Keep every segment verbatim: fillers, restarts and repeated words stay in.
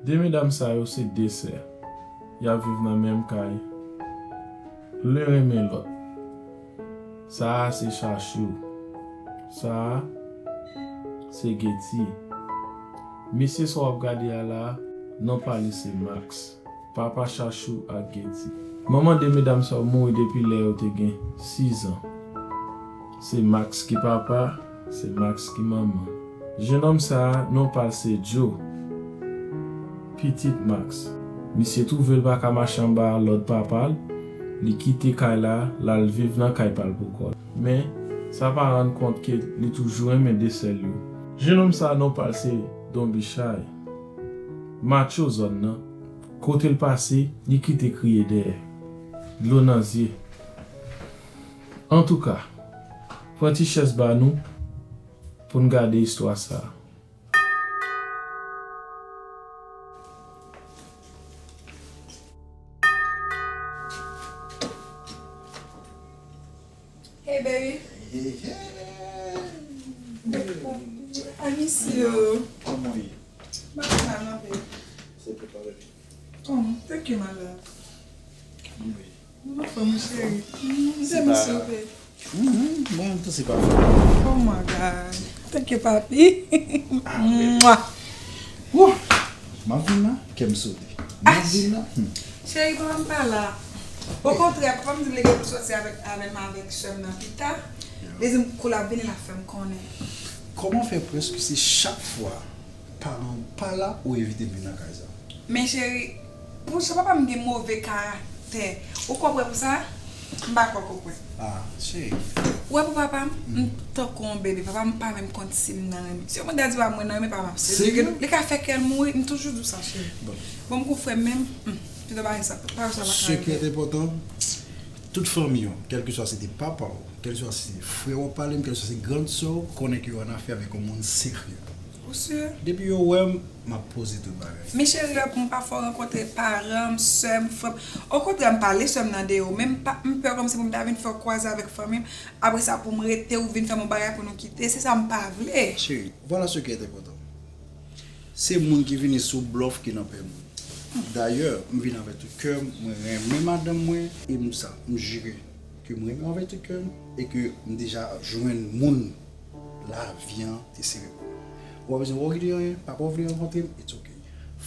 De medam sa yo se de sè. Y ap viv nan menm kay. Youn renmen lòt. Sa a se Chachou. Sa a se Getty. Mesye sa w ap gade a la, non pa li se Max. Papa Chachou ak Getty. Manman de medam sa yo mouri depi lè yo te gen sizan. Se Max ki papa, se Max ki manman. Jennonm sa a, non pa l se Joe, pitit Max. Misye twouve l pa ka mache anba lòd papa l, li kite kay la, l al viv nan kay pa l pou kò l. Men, sa pa rann kont ke li toujou renmen de sè l yo. Jennonm sa a, non pa l se Don Bichay, matcho zòn nan. Kote l pase, li kite kriye dèyè. Dlo nan zye. Antouka, pran ti chèz ba nou pou n gade istwa sa a. Hey, baby. Hey, hey. I miss you. Kòman w ye? Mwen pa mal, non, baby. Se pou pa, baby. Oh, thank you, my love. Wi. Mwen anfòm, cheri. Mm, se pa mwen sove. Mhm, mwen menm tou, se pa fè. Oh my God. Thank you, papi. Mwah. Wouh! M ap vin la, kè m sote. M ap vin la. Hmm. Cheri, papa m pa la. Okontrè, papa m di m li gen pou sòti avèk, avè m avèk sè m nan pita. Li di m kou l ap vini, l ap fè m konnen. Kòman fè prèske se chak fwa paran w pa la, ou evite m vin nan kay sa? Men cheri, pou jan papa m gen move karaktè, ou konprann pou sa? M pa kwè w konprann. Ah, cheri. Ou wè pou papa m, m tankou yon bebe. Papa m pa menm konn si m nan renmen. Si yon moun ta di papa m mwen nan renmen, papa m ap sezi. Serye? Li ka fè kè l mouri, m toujou di w sa, cheri. Bon. Bon, m gon frè m menm, hmm, pito bagay sa, bagay sa pa ka rive. Sekrè enpòtan, tout fanmi w, kèlkeswa se te papa w, kèlkeswa se frè w ap pale m, kèlkeswa se grann sè w, konnen ke yo annafè avèk yon moun serye. Ou si? Depi yo wè m, m ap poze tout bagay. Men cheri, lè pou m pa fè w rankontre paran m, sè m, frè m. Okontrè, m pale sè m nan de ou, men m pa, m pè kòmsi pou m ta vin fè w kwaze avèk fanmi m. Apre sa, pou m rete, ou vin fè m yon bagay pou nou kite. Se sa m pa vle. Cheri, vwala sekrè enpòtan. Se moun ki vini sou blòf ki nan pè moun. Dayè, m vin avèk tout kè m, mwen renmen madanm mwen, e m sa, m jire ke m renmen avèk tout kè m, e ke m deja jwenn moun lavi an te sere pou mwen. Ou pa bezwen wè w ki te anyen, papa w vle rankontre m, it's ok.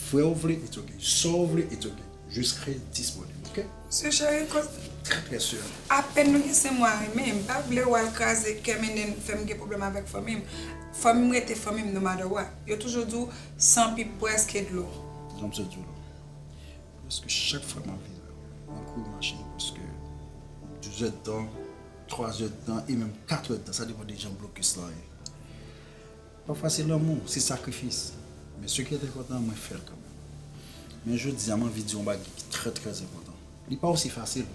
Frè w vle, it's ok. Sè w vle, it's ok. Jis rete disponib, ok? Mesye cheri, koz. Trè, trè sè. Apèn nou gen senk mwa renmen, m pa vle w al kraze kè m and then fè m gen pwoblèm avèk fanmi m. Fanmi m rete fanmi m no matter what. Yo toujou di w, san pi près ke dlo. Jan m sot di w la. Prèske chak fwa m ap vin la, m ap kouri mache prèske douz èdtan, twa zèdtan e menm kat èdtan, sa depann de jan blokis lan ye. Pafwa se lanmou, se sakrifis. Men sekrè enpòtan an, mwen fè l kanmenm. Men jodi a, m anvi di yon bagay ki trè, trè enpòtan. Li pa osi fasil,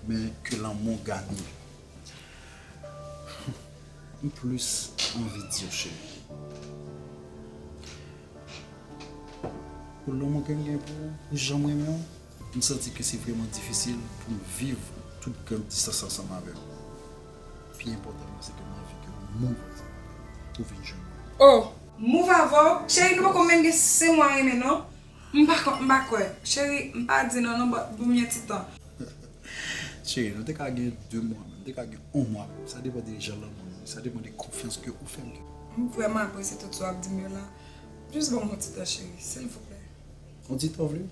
men ke lanmou gade. M plis anvi di w, cheri. Pou lanmou ke m gen pou ou, pou jan m renmen w, m santi ke se vrèman difisil pou m viv tout kè m distans ansanm avè w. Pi enpòtan nan, se ke m anvi ke w move pou vin jwenn mwen. Oh, move avè w? Cheri, nou poko menm gen senk mwa renmen, non. M pa, m pa kwè. Cheri, m pa di non, non, but ban m yon ti tan. Cheri, nou te ka gen de mwa menm, nou te ka gen yon mwa menm. Sa depann de jan lanmou nou ye, sa depann de konfyans ke ou fè m. M vrèman apresye tout sa w ap di m yo la. Jis ban m yon ti tan, cheri, silvouplè. Yon ti tan w vle?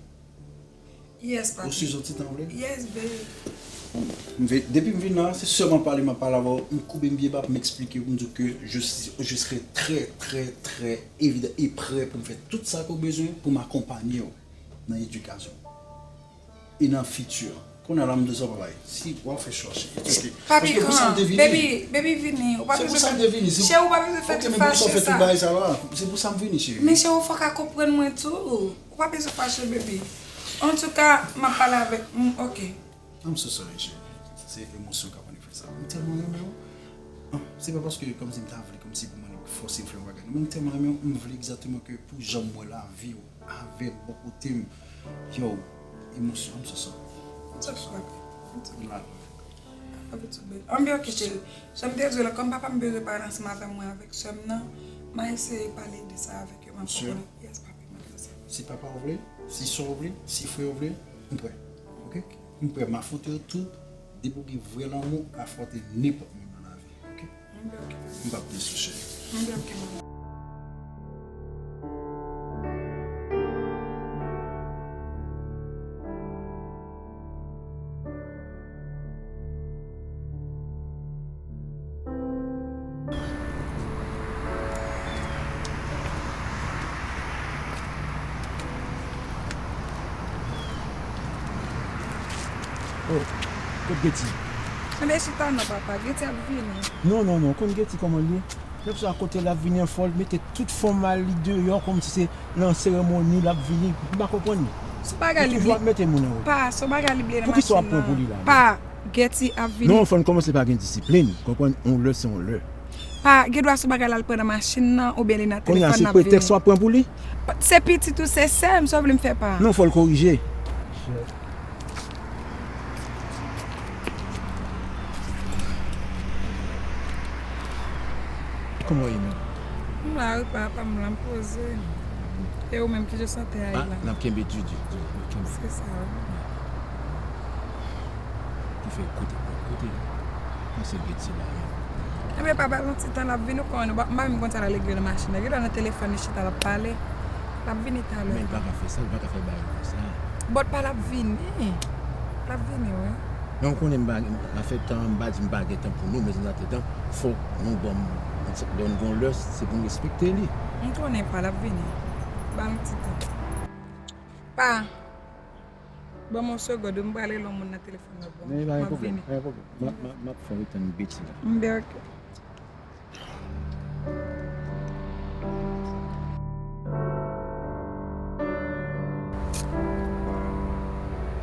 Yes, papi. Ou siz yon ti tan w vle? Yes, babe. M ve-, depi m vin la, se sèlman pale m ap pale avè w, m koube m byen ba pou m eksplike w, pou m di w ke je suis, je serai très, très, très évident et prêt pou m fè tout sa ke w bezwen pou m akonpanye w nan edikasyon. E nan fiti. Kounye a la, m di sa, papa, si w ap fè chwa, cheri, it's ok. Papi, paske pou sa m te vini. Baby, baby, vini. Ou pa bezwen fè. Se pou sa m te vini. Cheri, ou pa bezwen fè tout fache sa. Ok, men pou sa w fè tout bagay sa la, se pou sa m vini, cheri. Men cheri, ou fòk a konprann mwen tou. Ou pa bezwen fache, baby. Antouka, m ap pale avèk, mm, ok. I'm so sorry, cheri. Se emosyon k ap annik fè sa. M tèlman renmen w. Ah, se pa paske kòmsi m ta vle kòmsi pou m annik fòse m fè yon bagay. Non, men m tèlman renmen w, m vle egzakteman ke pou jan m wè lavi w avè l bò kote m. Yo, emosyon, I'm so sorry. It's okay, papi. It's okay. I love you. I love you too, babe. I'm be okay, cheri. Jan m te di w la, kòm papa m bezwen pale ansanm avè mwen, avèk sè m nan, m a eseye pale de sa avèk yo, m ap konprann. Yes, papi, m a fè sa. Si papa w vle, si sè w vle, si frè w vle, m prè. Oke? M prè m afwonte yo tout, depi w gen vrè lanmou, afwonte nenpòt moun nan lavi. Oke? M p ap desou, cheri. Oh, kot Getty? Ann chita non, papa. Getty ap vini. Non, non, non. Konn Getty kòman l ye? Kèlkeswa kote l ap vini an, fò l mete tout fòm li deyò kòmsi se nan seremoni l ap vini. M pa konprann li. Sou bagay li toujou ap mete moun an wout. Pa, sou bagay li bliye nan machin nan. Poukisa w ap pran pou li la menm? Pa, Getty ap vini. Non, fò n kòmanse pa gen disiplin. Konprann, yon lè se yon lè. Pa, gen dwa sou bagay la l pran nan machin nan, oubyen li nan telefòn l ap vini. Kounye a, se pretèks w ap pran pou li? Se pitit ou, se sè m, sa w vle m fè pa? Non, fò l korije. Kòman w ye menm? M la wi papa, m la m poze. E ou menm, kijan sante a ye la? N ap kenbe di, di, di, n ap kenbe. Se sa wi. Ki fè kote, kote, panse Getty la menm. Ebyen papa, yon ti tan l ap vini, ou konnen, m pa menm konn sa l al regle nan machin nan. Gen lè nan telefòn li chita l ap pale. L ap vini talè. Men l pa ka fè sa, l pa ka fè bagay konsa. But pa l ap vini. L ap vini wi. Men ou konnen m pa, afè tan an, m pa di m pa gen tan pou nou, men antandan, fòk nou ban m, lè n gon lè, se pou n respekte li. M konnen pa l ap vini. Ba l yon ti tan. Pa. Ban m yon segond, m prale lè yon moun nan telefòn nan ban m. Men pa gen pwoblèm, pa gen pwoblèm. M ap, m ap, m ap fè w retann Getty la. M byen, oke.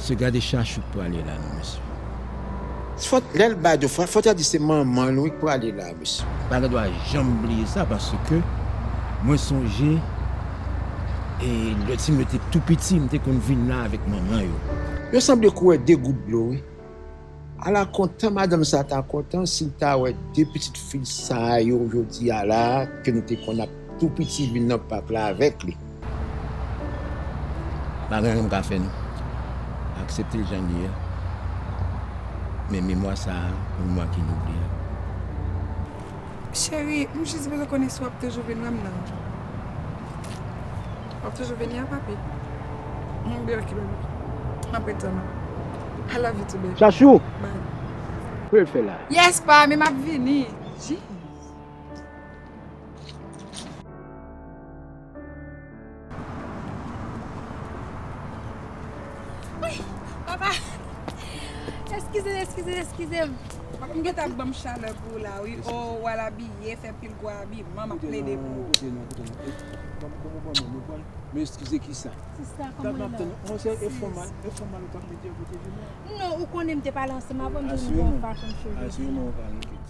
Se gade Chachou k prale la non, mesye. Fòt, lè l bay do fwa, fòt a di se manman l wi k prale la, mesye. Pa gen dwa janm bliye sa, paske mwen sonje, e, lè ti m yo te tou piti, m te konn vin la avèk manman yo. Yo sanble kouri de gout dlo, wi. Ala kontan madanm sa ta kontan si l ta wè de pitit fi l sa yo jodi a la, ke nou te konn ap tou piti vin nan pak la avèk li. Pa gen anyen m ka fè non. Aksepte l jan l ye a. Men memwa sa a, memwa ki inobliyab. Cheri, m jis bezwen konnen si w ap toujou vin wè m nan. W ap toujou vini a, papi? M byen, oke, baby. M ap ret tann ou. I love you too, baby. Chachou! Bye. Kouye l fè la? Yes, pa, men m ap vini. Jeez. Wi, papa. Eskize m, eskize m, eskize m. Papa, m gentan ap ban m chalè pou ou la, wi. O, w al abiye, fè pil gwo abiman, m ap plede pou ou. Kote non, kote non, kote non. E, ban m, ban m, ban m, ban m, ban m. Men eskize kisa? Sista, kòman w ye la? Monchè, e fòmal, e fòmal ou t ap mete yo kote vin la? Non, ou konnen m te pale ansanm avè w, m te di w m gen yon fason m cheve. Asireman ou pa regrèt.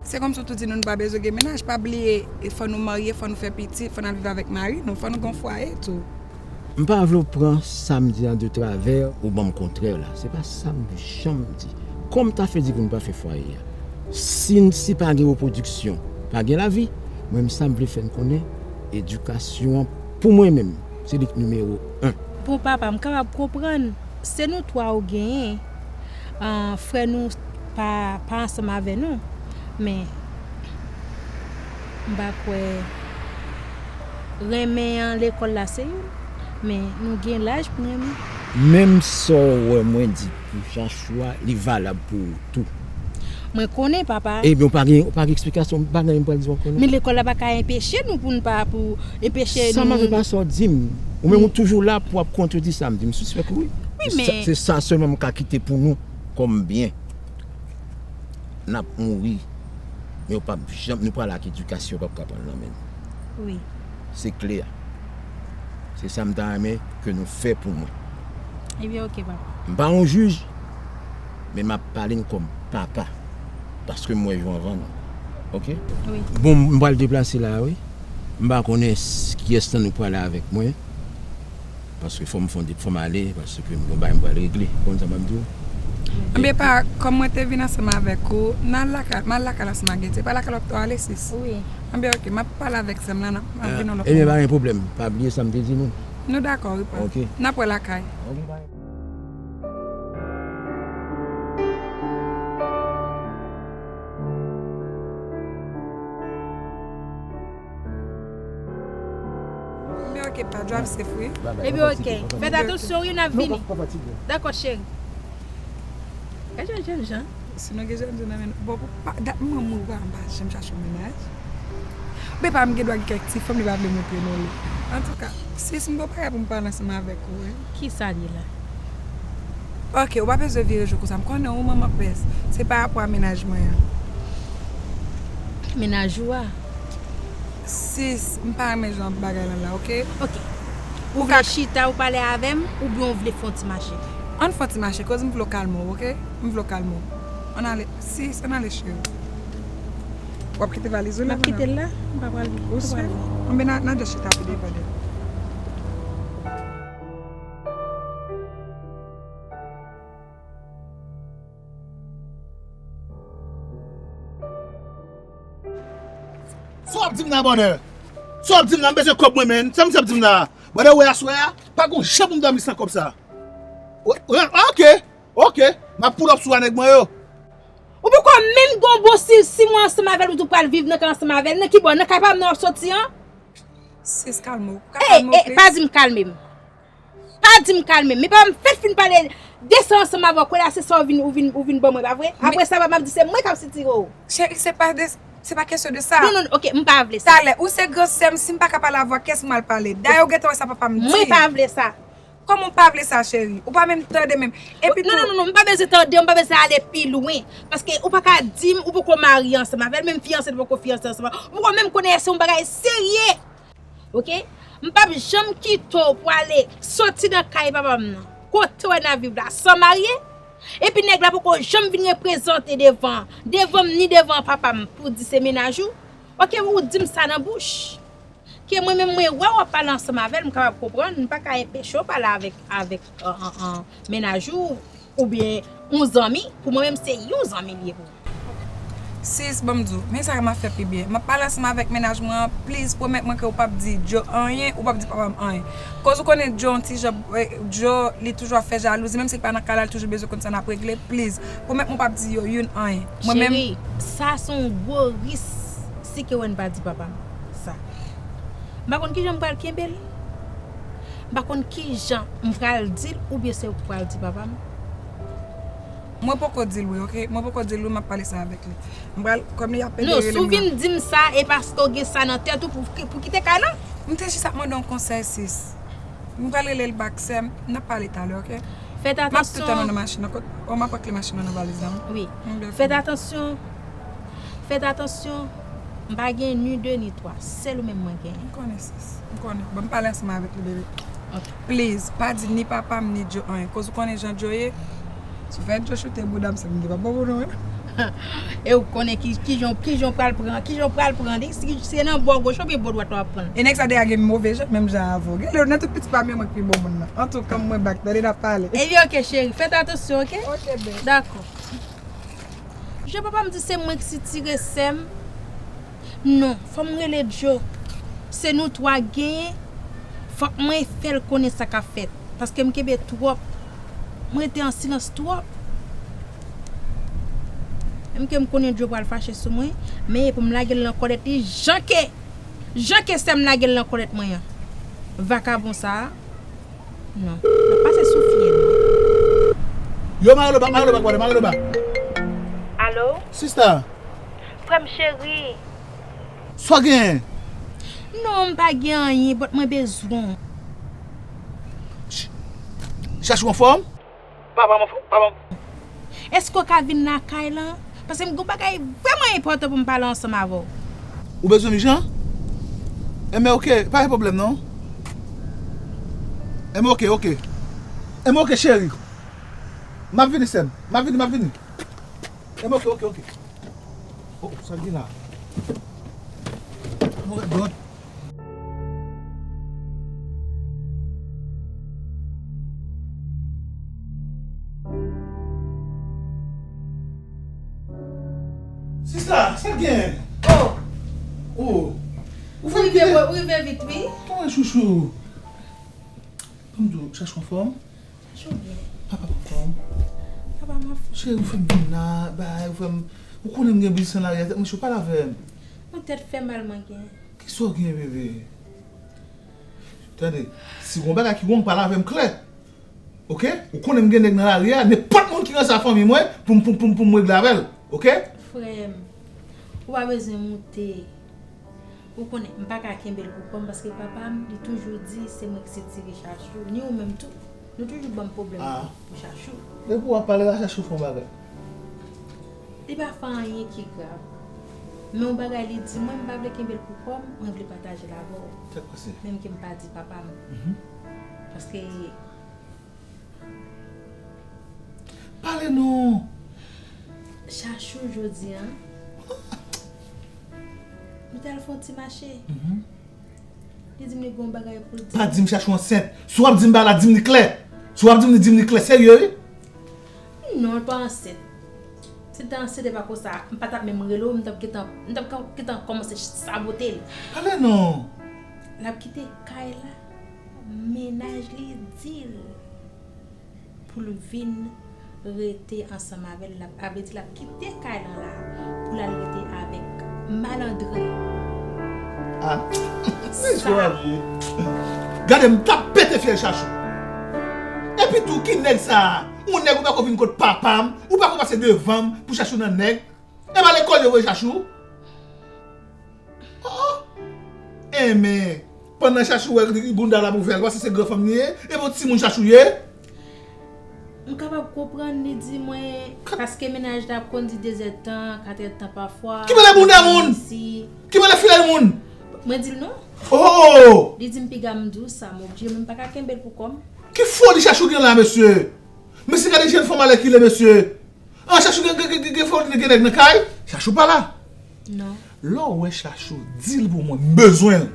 Se kòmsi w tou di nou, nou pa bezwen gen mennaj, pa bliye, fò nou marye, fò nou fè pitit, fò n al viv avèk mari nou, fò nou gen yon fwaye tou. M pa vle w pran sa m di a de travè, ou ban m kontrè la. Se pa sa m janm di. Kòm ta fè di pou n pa fè fwaye a. Si, si pa gen repwodiksyon, pa gen lavi. Mwen menm sa m vle fè n konnen, edikasyon an pou mwen menm, se li k nimewo en. Bon, papa, m kapab konprann, se nou twa ou genyen. Ah, frè nou pa, pa ansanm avè nou, men m pa kwè renmen an lekòl la se youn, men nou gen laj pou n renmen. Menm sa w wè mwen di pou Chachou a, li valab pou ou tou. Mwen konnen, papa. Ebyen, ou pa gen, ou pa gen eksplikasyon, m pa gen anyen m pral di w ankò non. Men lekòl la pa ka enpeche nou pou n pa, pou enpeche nou. Sa m ap fè pa sa w di m. Ou menm ou toujou la pou w ap kontredi sa m di. M sispèk ou wi. Wi, men. Se sa, se sa sèlman m ka kite pou nou kòm byen. N ap mouri, men w p ap janm, nou pral ak edikasyon, w p ap ka pran l nan men nou. Wi. Se klè. Se sa m ta renmen ke nou fè pou mwen. Ebyen, oke, papa. M pa yon jij, men m ap pale n kòm papa. Paske m wè jou anvan nou. Oke? Wi. Bon, m pral deplase la, wi. M pa konnen s-, kiyès nan nou prale avèk mwen. Paske fò m fè yon de, fò m ale, paske m gen yon bagay m pral regle. Ou konn sa m ap di w? Anben pa, kòm mwen te vin ansanm avèk ou, n al lakay, m al lakay ansanm ak Getty. E pa lakay w ap tou ale, sis? Wi. Anben, oke, m ap pale avèk sè m lan, n ap, m ap vin yon lòt moman. Ebyen, pa gen pwoblèm. Pa bliye sa m te di nou. Nou dakò, wi, pa. Oke. N ap wè lakay. Oke, pa gen Ebyen, oke, pa, drive safe, wi. Ebyen, oke. Fèt atansyon, wi, n ap vini. Dakò, cheri. Gad yon jèn jan. Si nou gen jèn jan nan men nou. Bon, pou pa, dat mwen mouri, pa, m pa janm chache yon mennaj. Men pa, m gen dwa gen kèk ti fanm, li pa vle montre nou li. Antouka, sis, m gon bagay pou m pale ansanm avèk ou, wi. Kisa l ye la? Oke, ou pa bezwen vire jou konsa. M konnen ou manman pès. Se pa rapò a mennaj mwen an. Mennaj ou a? Sis, m pa renmen jan bagay lan la, oke? Oke. Ou vle chita, ou pale avè m, oubyen ou vle fè yon ti mache? Ann fè yon ti mache, koz m vle w kalme w, oke? M vle w kalme w. Ann ale, sis, ann ale, cheri. W ap kite valiz ou la? M ap kite l la, m pa pral, m pa pral. Ou si? Anben, n a, n a just chita pi devan de. Sa w ap di m la, brother? Sa w ap di m la? M bezwen kòb mwen, man. Sa misye ap di m la? Brother, wè aswè a, pa gon jan pou m dòmi san kòb sa. Wè, wè, oke, oke. M ap pull up sou a nèg mwen yo. Ou poko menm gen yon bon sis, sis mwa ansanm avè l, ou di w pral viv nan kay ansanm avè l. Nan ki bò? Nan kay pa m nan w ap soti an? Sis, kalme w. Ou ka kalme w, please? Ey, ey, pa di m kalme m. Pa di m kalme m. Men papa m fèk fin pale de sa ansanm avè w. Kounye a se sa ou vin, ou vin, ou vin ban mwen, pa vre? Apre sa, papa m ap di se mwen k ap sitire w. Cheri, se pa de, se pa kesyon de sa. Non, non, oke, m pa vle sa. Talè, ou se gran sè m, si m pa ka pale avè w, ak kiyès m al pale? Dayè, ou gentan wè sa papa m di. Mwen pa vle sa. Kòman w pa vle sa, cheri? Ou pa menm tande menm. Epi tou, non, non, non, non, m pa bezwen tande, m pa bezwen ale pi lwen. Paske ou pa ka di m ou poko marye ansanm avè l, menm fiyanse li poko fiyanse ansanm avè l. Ou poko menm konnen se yon bagay serye. Oke? M p ap janm kite w pou ale soti nan kay papa m nan, kote w wè n ap viv la, san marye. Epi nèg la poko janm vin reprezante devan, devan m ni devan papa m pou di se mennaj ou. Oke, ou di m sa nan bouch. Ke mwen menm mwen wè w ap pale ansanm avè l, m kapab konprann, m pa ka enpeche w pale avèk, avèk, an, an, an, mennaj ou, oubyen yon zanmi, pou mwen menm se yon zanmi l ye pou mwen. Sis, ban m di w, men sa m ap fè pi byen. M ap pale ansanm avèk mennaj mwen an, please, pwomèt mwen ke w p ap di Joe anyen, ou p ap di papa m anyen. Koz ou konnen Joe yon ti jan, eh, Joe, li toujou ap fè jalouzi, menm si l pa nan kay la, li toujou bezwen konn sa n ap regle, please, pwomèt mwen w p ap di yo youn anyen. Mwen menm. Cheri, sa se yon gwo risk si ke w pa di papa m sa. M pa konn kijan m pral kenbe l. M pa konn kijan m pral di l oubyen se ou k pral di papa m. Mwen poko di l wi, oke? Mwen poko di l wi, m ap pale sa avèk li. M pral, kòm li ap pede rele m nan. Non, si w vin di m sa, e paske w gen sa nan tèt ou pou, pou kite kay la? M te jis ap mande yon konsèy, sis. M pral rele l bak, sè m, n ap pale talè, oke? Fèt atansyon. M ap toutan nan machin nan, kot, o, m ap pran kle machin nan nan valiz la, wi. Wi. Fèt atansyon. Fèt atansyon, m pa gen ni de ni twa, sèl ou menm mwen genyen. M konnen, sis. M konnen. Bon, m pale ansanm avèk li, bebe. Ok. Please, pa di ni papa m, ni Joe anyen. Koz ou konnen jan Joe ye. Si w fè Joe choute bouda m, se m ki pa bon pou nou, wi. E ou konnen ki, kijan, kijan w pral pran, kijan w pral pran li, si se nan bò goch oubyen bò dwat w ap pran l. E nèg sa deja gen move jan, menm jan avè w. Gen lè nan tout pitit pa m yo, mwen ki pi bon moun nan. Antouka, mwen bak, tande n ap pale. Ebyen, ok, cheri, fèt atansyon, ok? Ok, bebe. Dakò. Jan papa m di se mwen ki sitire sè m. Non, fò m rele Joe. Se nou twa k genyen. Fòk mwen fè l konnen sa k ap fèt. Paske m kenbe twòp. Mwen rete an silans twòp. Menm ke m konnen Joe pral fache sou mwen, men e pou m lage l nan kòlèt li jan ke, jan ke sè m lage l nan kòlèt mwen an. Vakabon sa a. Non. L ap pase sou fyèl mwen. Yo, Marlo bak, Marlo bak, brother, Marlo bak. Alo? Sista. Frè m cheri. Sa w genyen? Non, m pa gen anyen, but mwen bezwen w. Ch-, chèche w anfòm? Papa m anfòm, papa m. Èske w ka vin lakay lan? Paske m gen yon bagay vrèman enpòtan pou m pale ansanm avè w. Ou bezwen m jan? Enben, oke, pa gen pwoblèm non. Enben, oke, oke. Enben, oke, cheri. M ap vini, sè m. M ap vini, m ap vini. Enben, oke, oke, oke. Oh, sa k gen la? Oh my God. Ah, sa gen? Oh! Oh! Ou fè m rive, ou rive vit, wi. Kòman chouchou? Ban m di w, Chachou anfòm? Chachou byen. Papa anfòm? Papa m anfòm. Cheri, ou fè m vin la, bay, ou fè m, ou konnen m gen biznis nan lari a, tèt mwen cho, pale avè m. Mwen tèt fè mal mwen gen. Kisa w gen, bebe? Tande, si gon bagay ki wrong, pale avè m klè. Oke? Ou konnen m gen nèg nan lari a, nenpòt moun ki ranse a fanmi mwen, pou m, pou m, pou m, pou m regle avè l. Oke? Frè m, ou pa bezwen moute. Ou konnen, m pa ka kenbe l pou kò m, paske papa m, li toujou di se mwen ki sitire Chachou, ni ou menm tou. Nou toujou ban m pwoblèm pou Chachou. Depi w ap pale a Chachou fè yon bagay. Li pa fè anyen ki grav. Men yon bagay li di mwen, m pa vle kenbe l pou kò m, mwen vle pataje l avè w. Sa k pase? Menm ke m pa di papa m. Mhm. Paske Pale non! Chachou jodi a, nou t al fè yon ti mache. Mhm. Li di m li gen yon bagay pou l di m. Pa di m Chachou ansent. Si w ap di m bagay la, di m li klè. Si w ap di m li, di m li klè. Serye, wi? Non, l pa ansent. Si l te ansent, e pa konsa, m pa t ap menm rele w, m t ap gentan, m t ap gentan kòmanse sabote l. Pale non! L ap kite kay la, mennaj li di l pou l vin rete ansanm avè l, l ap, sa vle di l ap kite kay lan la pou l al rete avèk malandren. Ah, sa. Gade, m t ap pete fyèl Chachou. Epi tou, ki nèg sa a? Yon nèg ou pako vin kot papa m, ou pako pase devan m pou Chachou nan nèg. E pa lekòl yo voye Chachou? Oh! Enben, pandan Chachou wè li bounda l ap ouvè, l panse se gran fanm li ye, e bon timoun Chachou ye. M kapab konprann li di mwen, paske mennaj la ap kondi dezèdtan, katrèdtan pafwa. Ki mele bounda moun? Ki mele filèl moun? Mwen di l non. Oh! Li di m piga m di w sa, m oblije, men m pa ka kenbe l pou kò m. Ki foli Chachou gen la, mesye? Mesye, gade jèn fanm alèkile, mesye. Ah, Chachou gen, gen, gen, gen, gen foli, gen nèg nan kay? Chachou pa la. Non. Lè w wè Chachou, di l pou mwen, m bezwen l.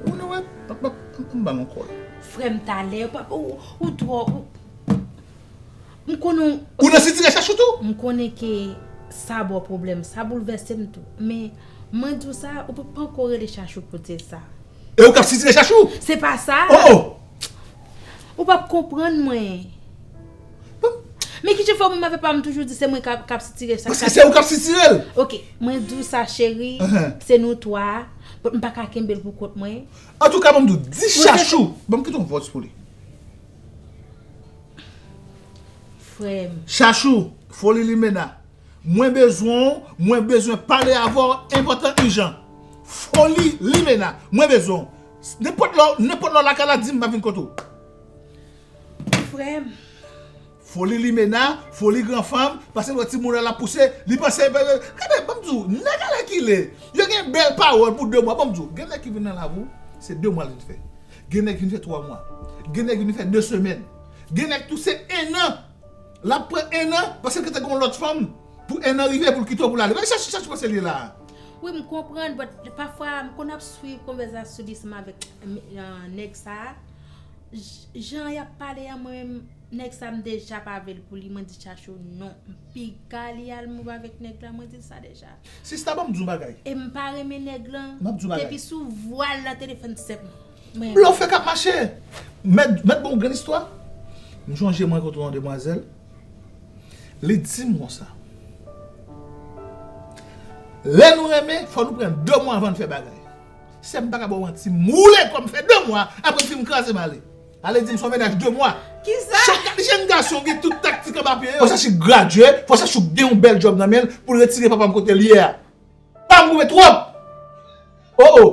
Ou konnen wè, m ap, m ap, m ap ba l yon kòl. Frè m, talè, ou pa, ou, ou twò, ou, m konnen w. Ou nan sitire Chachou tou? M konnen ke sa ba w pwoblèm, sa boulvèse m tou. Men, mwen di w sa, ou pa, pa ankò rele Chachou pou di l sa. E ou k ap sitire Chachou? Se pa sa. Oh, oh! Ou p ap konprann mwen. Bon. Men kijan fè ou menm avè pa m toujou di se mwen k ap, k ap sitire sa? Paske se ou k ap sitire l. Ok, mwen di w sa, cheri, se nou twa. But m pa ka kenbe l pou kont mwen. Antouka, ban m di w, di Chachou. Ban m kite yon voice pou li. Frè m. Chachou, Foli Limena. Mwen bezwen w, mwen bezwen pale avè w, enpòtan, ijan. Foli Limena, mwen bezwen w. Nenpòt lè, nenpòt lè w lakay la, di m, m ap vin kote w. Frè m. Foli Limena, foli gran fanm, paske l wè timoun nan l ap pouse, li panse, gade, ban m di w, nèg alèkile, yo gen bèl pawòl pou de mwa, ban m di w, gen nèg ki vin nan lavi w, se de mwa l vin fè. Gen nèg vin fè twa mwa. Gen nèg vin fè de semèn. Gen nèg tou se ennan. L ap pran ennan, paske l te gen yon lòt fanm. Pou ennan rive, pou l kite w, pou l ale. Men sa, sa, sa, panse l ye la. Wi, m konprann, but pafwa, m konn ap swiv konvèsasyon li ansanm avèk, eh, nèg sa a. J-, jan y ap pale a, mwen menm, nèg sa, m deja pa vle l pou li. Mwen di Chachou non. M piga li al move avèk nèg la, mwen di l sa deja. Sista, ban m di w yon bagay. E m pa renmen nèg lan. M ap di w yon bagay. Depi sou vwa l nan telefòn, sèp mwen. Blofè k ap mache. Mèt, mèt bon grenn istwa. M sonje mwen kontre yon demwazèl. Li di m konsa. Lè nou renmen, fò nou pran de mwa avan n fè bagay. Sè m pa ka ba w manti, m woule kò m fè de mwa, apre l fin kraze m ale. Ale di m se yon mennaj de mwa. Kisa? Chak jèn gason gen tout taktik anba pye yo. Fò Chachou gradye, fò Chachou gen yon bèl djòb nan men l pou l retire papa m kote l ye a. Pa m goumen twòp. Oh, oh.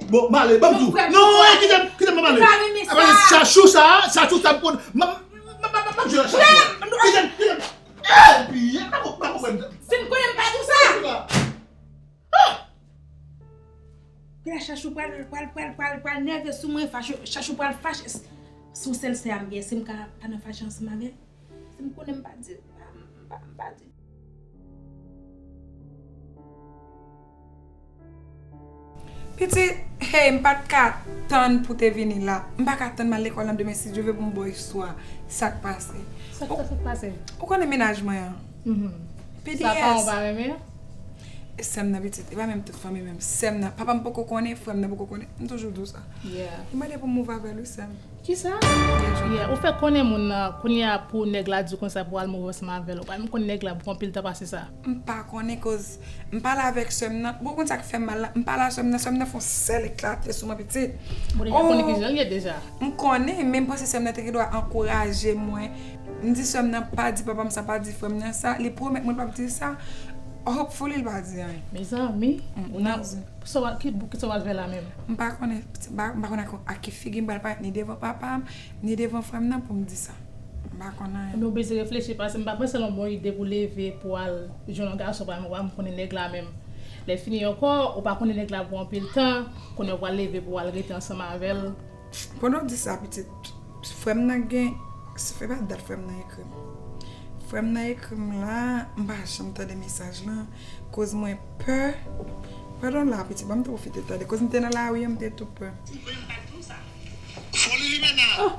Bon, m ale, ban m di w. Non, kite m, kite m, m ale. Apa se Chachou sa, Chachou sa m konn. M, m, m, m, m, m jwe Chachou. Kite m, kite m. Epi, pa konprann. Si m konnen m pa di w sa. Kounye a Chachou pral, pral, pral, pral, pral nève sou mwen, fache, Chachou pral fache. S-, se yon sèl sè a m gen, èske m ka pa nan fache ansanm avè l? Si m konnen m pa di, m pa, m pa, m pa di. Pitit, hey, m pa t ka tann pou te vini la. M pa ka tann m al lekòl nan demen, si Dye vle, pou m ba w istwa sa k pase. Sa k pase? Ou konnen mennaj mwen an? Mhm. P D S. Sa paran w pa renmen? Sè m nan pitit, e pa menm tout fanmi menm. Sè m nan, papa m poko konnen, frè m nan poko konnen. M toujou di w sa. Yeah. Li mande pou m move avè l, wi, sè m. Kisa? Yes, Yeah, ou fè konnen moun nan kounye a pou nèg la di w konsa pou al move ansanm avè l. Ou pa menm konn nèg la pou anpil tan pase sa. M pa konnen koz m pale avèk sè m nan. Bon, konn sa k fè m mal la? M pale a sè m nan, sè m nan fè yon sèl eklate sou mwen, pitit. Bon, deja konnen ki jan l ye deja. M konnen, men m panse sè m nan te gen dwa ankouraje mwen. M di sè m nan pa di papa m sa, pa di frè m nan sa. Li pwomèt mwen l p ap di sa. Hopefully, l pa di anyen. Mezanmi, ou nan Mezanmi. Sa w al, ki, ki sa w al fè la menm? M pa konnen, m pa, m pa konnen ak, ak ki figi m pral parèt ni devan papa m, ni devan frè m nan pou m di sa. M pa konnen anyen. Men w bezwen reflechi paske m pa panse l yon bon ide pou leve pou al jwenn yon gason pa m, ou pa m konnen nèg la menm. Lè fini ankò, ou pa konnen nèg la pou anpil tan, konnen w pral leve pou w al rete ansanm avè l. Pandan w di sa, pitit, frè m nan gen, se fè pa dat frè m nan ekri m. Frè m nan ekri m la, m pa janm tande mesaj lan, koz mwen pè. Pandan w la, pitit, ban m te pwofite tande, koz m te nan lari an, m te tou pè. Foli limena.